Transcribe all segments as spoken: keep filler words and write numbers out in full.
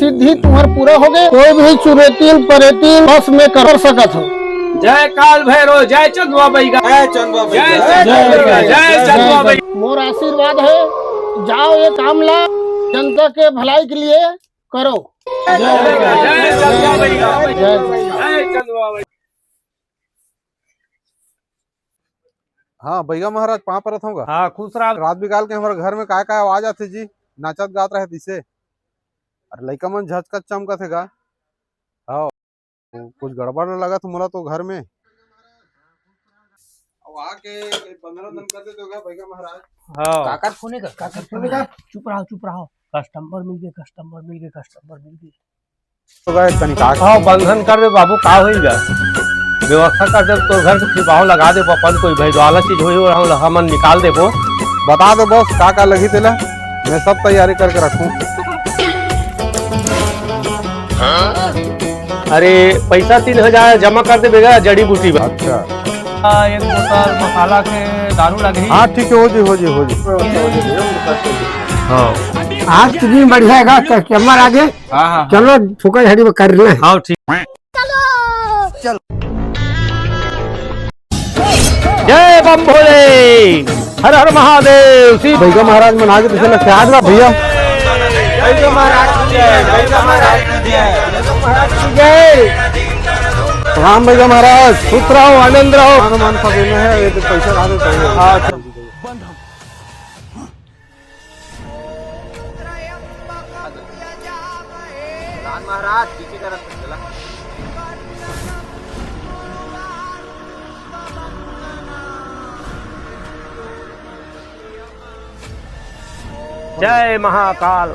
सिद्धि तुम्हर पूरा होगे, कोई भी चुरेतीन परेतीन बस में कर सकत हो। जय काल भैरव, जय चंदवा बैगा। जय चंदवा बैगा। जय चंदवा बैगा, जय चंदवा बैगा। मोर आशीर्वाद है, जाओ ये काम ला जनता के भलाई के लिए करो। जय चंदवा बैगा। जय चंदवा बैगा। हाँ, बैगा महाराज, पाँव परत हँव गा। हाँ, खुश रहा। रात बिकाल के हमर घर में काय-काय आवाज आथे जी, नाचत गात रहे तिसे। अरे, लइका मन झचकत चमकत हे गा। हाँ, कुछ गड़बड़ लगत हे मोला तो घर में। अब आके बंधन वंदन कर देते हो क्या, बैगा महाराज? हाँ। काकर फोन हे का? काकर फोन हे का? चुप रहो, चुप रहो। कस्टमर मिल गए, कस्टमर मिल गए, कस्टमर मिल गए। तो गए तनी का? हाँ, बंधन कर दे बाबू, का होई गा? व्यवस्था कर दे, तो घर के छिपाव लगा दे, अपन कोई भैजवाला चीज होई, और हम, हमन निकाल देबो। बता दे बस, का का लगही तेला, मैं सब तैयारी करके रखूँ। अरे, पैसा तीन हजार जमा कर दे बेगा, जड़ी बूटी बा। अच्छा। हाँ, एक बोतल मसाला के दारू लगही। हाँ, ठीक है, हो जी, हो जी, हो जी। हाँ। आज तो दिन बढ़िया है, कस्टमर आ गए। हाँ, हाँ। चलो, फूका झाड़ी में कर रहे हैं। हाँ, ठीक। जय बम भोले, हर हर महादेव। शिव बैगा महाराज मन आगे पीछे लग के आ जा भैया। बैगा महाराज की जय, बैगा महाराज की जय। राम बैगा महाराज, खुश रहो, आनंद रहो। हनुमान पकड़ने हैं, ये तो पैसा खा दे, हाँ। प्रधान महाराज, पीछे का रस्ता चला। जय महाकाल।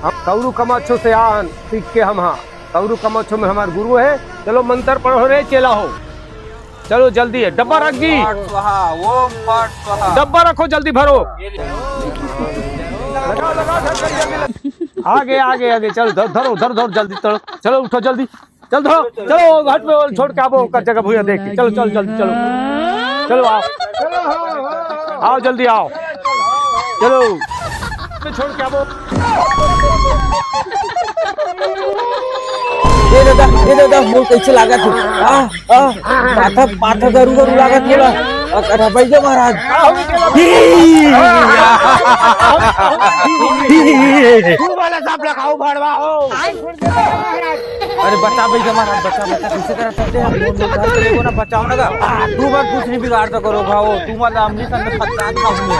हम कौरू कमाच्छो से आन सीख के हम हाँ। कौरू कमाच्छो में हमार गुरु है। चलो मंत्र पढ़ो रे चेला हो। चलो जल्दी है, डब्बा रख जी। फट स्वाहा, ओम फट स्वाहा। डब्बा रखो, जल्दी भरो। ये ले। लगा, लगा, धर, धर, जल्दी लगा। आगे, आगे, आगे, चल, धर, धरो, धर, धर, जल्दी, चलो, चलो, उठो जल्दी, चल, धरो, चलो, हट में वो छोड़ के आवो, ओकर जगह भूया देख के, चलो, चलो, जल्दी, चलो, चलो, आओ, आओ, जल्दी आओ, चलो, छोड़ के आवो। ए दादा, ए दादा, मोर कैसे लागत है? आ, आ, माथा, माथा गरू गरू लागत मोला। अ, अरे बैगा महाराज। तू वाला सांप लगाओ भड़वा हो। अरे बचा बैगा महाराज, बचा, बचा, कैसे करा सकते हैं? मोर, मोर घर को ना बचाओ ना गा। तू मत कुछ नहीं बिगाड़ सको रो भाओ, तू मत अमली संग फंसा खाऊंगा।